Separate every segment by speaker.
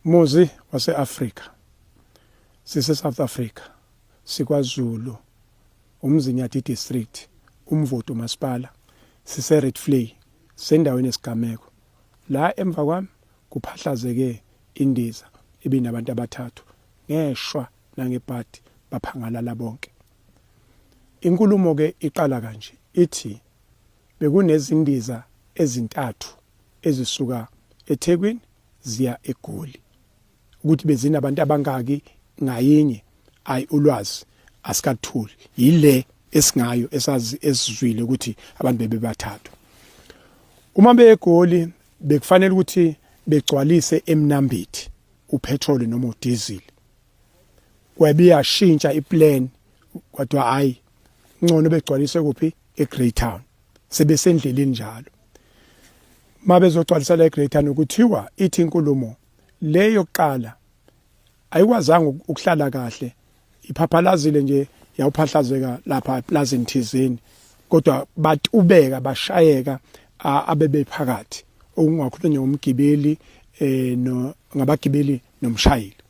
Speaker 1: Muzi wase-Afrika, sise South Africa, sikwaZulu, uMzinyathi District, uMvoti umasipala, sise Rietvlei, sendaweni esigameko. La emva kwami kuphahlazeke indiza ibinabantu abathathu ngeshwa nangebhadi baphangalala bonke. Inkulumo ke iqala kanje ithi bekunezindiza ezintathu ezisuka eThekwini ziya eGoli. Ukuthi bezinabantu abangaki ngayinye ayi ulwazi asikathuli. Yile esingayo esazi esizwile ukuthi abantu bebebathathu. Uma beyeGoli bekufanele ukuthi begcwalise eMnambithi upetrol noma udiesel. Kwebiyashintsha iplan kodwa hayi ngcono begcwalise kuphi eGreytown. Sebesendleleni njalo. Mabezogcwalisa la eGreytown kuthiwa ithi inkulumo le yokuqala ayikwazanga ukuhlala kahle iphaphalazile nje yawuphahlazeka lapha eplazini thizeni kodwa batubeka bashayeka abebephakathi okungakhulunywa ngomgibeli eh no ngabagibeli nomshayeli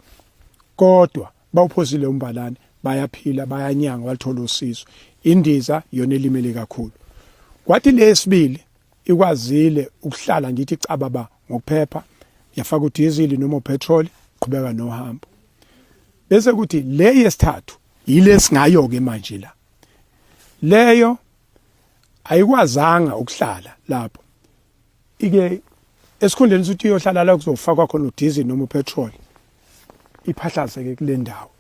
Speaker 1: kodwa bawuphosile umbalane bayaphila bayanyanga bathola usizo indiza yona elimele kakhulu kwathi lesibili ikwazile ukuhlala ngithi cababa ngokuphepha yafaka udizili noma upetrol qhubeka nohambo bese kuthi le yesithathu yile singayo ke manje la leyo ayikwazanga ukuhlala lapho ike esikhundleni sokuthi iyohlala la kuzofakwa khona udiesel noma upetrol iphahlazeke kule ndawo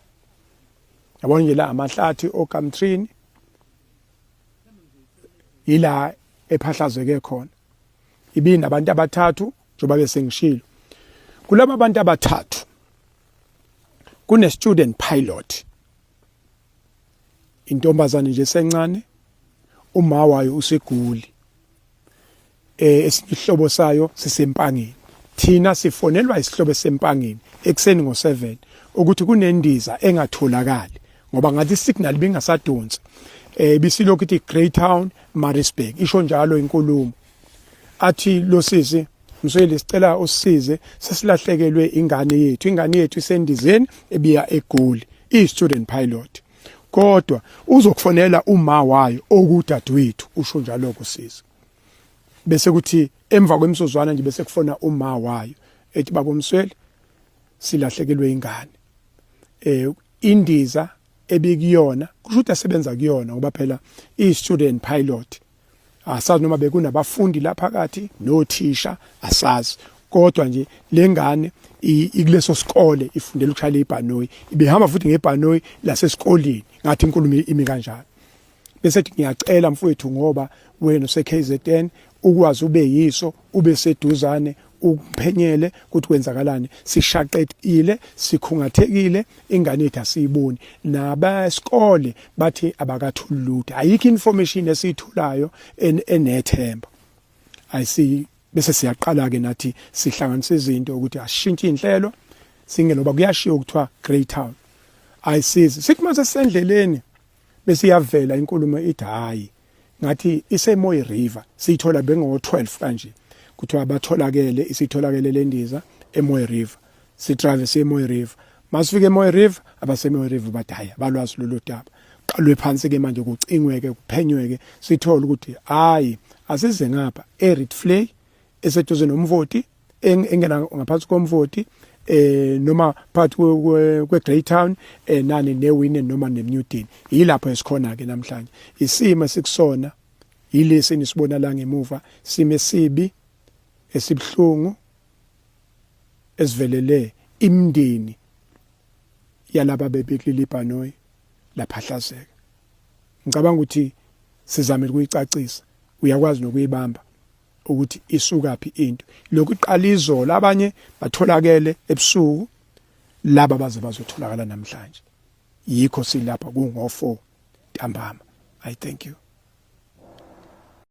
Speaker 1: yabona nje la amahlathi oGumtree ila ephahlazeke khona ibinabantu abathathu njengoba bese ngishilo kulaba bantu abathathu kune student pilot intombazane nje sencane uma wayo useguli eh esihlobo sayo sisempangeni thina sifonelwa isihlobo esempangeni ekseni ngo7 ukuthi kunendiza engatholakali ngoba ngathi isignal ibingasadonsi eh bisilokhu ithi Greytown Maritzburg isho njalo inkulumo athi lo sisi Msweli sicela usisize sesilahlekelwe ingane yethu ingane yethu isendizeni ebiya eGoli i student pilot kodwa uzokufonela uma wayo okudadewethu usho njalo kusisi bese kuthi emva kwemsuzwana nje bese kufona uma wayo ethi baba Msweli silahlekelwe ingane eh indiza ebikuyona kusho ukuthi asebenza kuyona ngoba phela i student pilot asazi noma bekunabafundi la phakathi nothisha asazi kodwa nje lengane ikuleso sikole ifundela ukushayela ibhanoyi ibihamba futhi ngebhanoyi lasesikoleni ngathi inkulumo imi kanjalo bese ethi ngiyacela mfowethu ngoba wena use KZN ukwazi ube yiso ube seduzane ukuphenyele ukuthi kwenzakalani sishaqekile sikhungathekile ingane yethu asiyiboni nabesikole bathi abakathuli lutho ayikho information esiyitholayo enethemba ayisi bese siyaqala ke nathi sihlanganisa izinto ukuthi asishintshe inhlelo singenoba kuyashiwo kuthiwa Greytown ayisizi sithi mase sendleleni bese iyavela inkulumo ithi hayi ngathi iseMoy River siyithola bengo 12 kanje kuthiwa batholakele isitholakele lendiza eMoy River sidrive siye eMoy River masifike eMoy River abaseMoy River bathi hayi balwazi lolu daba qalwe phansi ke manje kucingweke kuphenyweke sithole ukuthi hayi asize ngapha eRietvlei eseduze nomvoti engena ngaphansi komvoti eh noma phakathi kwe Greytown eh nani neWinne noma neMewden yilapho esikhona ke namhlanje isimo esikusona yilesi nisibona la ngemuva simo esibi esibhlungu esivelele imndeni yalaba bebekuleli ibhanoyi laphahlazeka ngicabanga ukuthi sizamile ukuyicacisa uyakwazi nokuyibamba ukuthi isukaphi into lokhu iqala izolo abanye batholakele ebusuku laba baze bazotholakala namhlanje yikho silapha kungo 4 ntambama i thank you.